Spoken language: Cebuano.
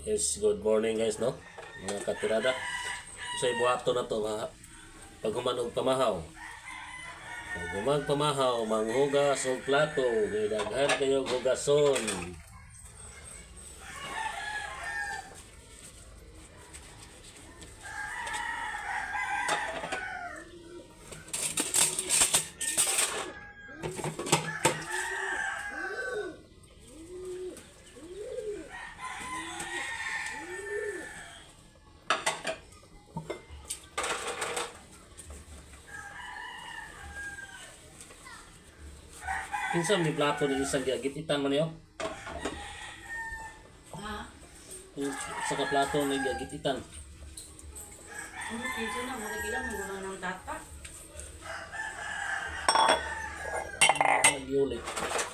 Yes, good morning guys, no? Mga katirada. Sa ibuhato na to, mga paghuman og pamahaw. Pag pamahaw, manghugas og plato, kay daghan kayo og hugason. Kinsa may plato ni isang gigititan man niyo? Ha? Yung sa ka plato ni gigititan. Ano kinsa na mo gila mo guna ng tata. Nagyulit.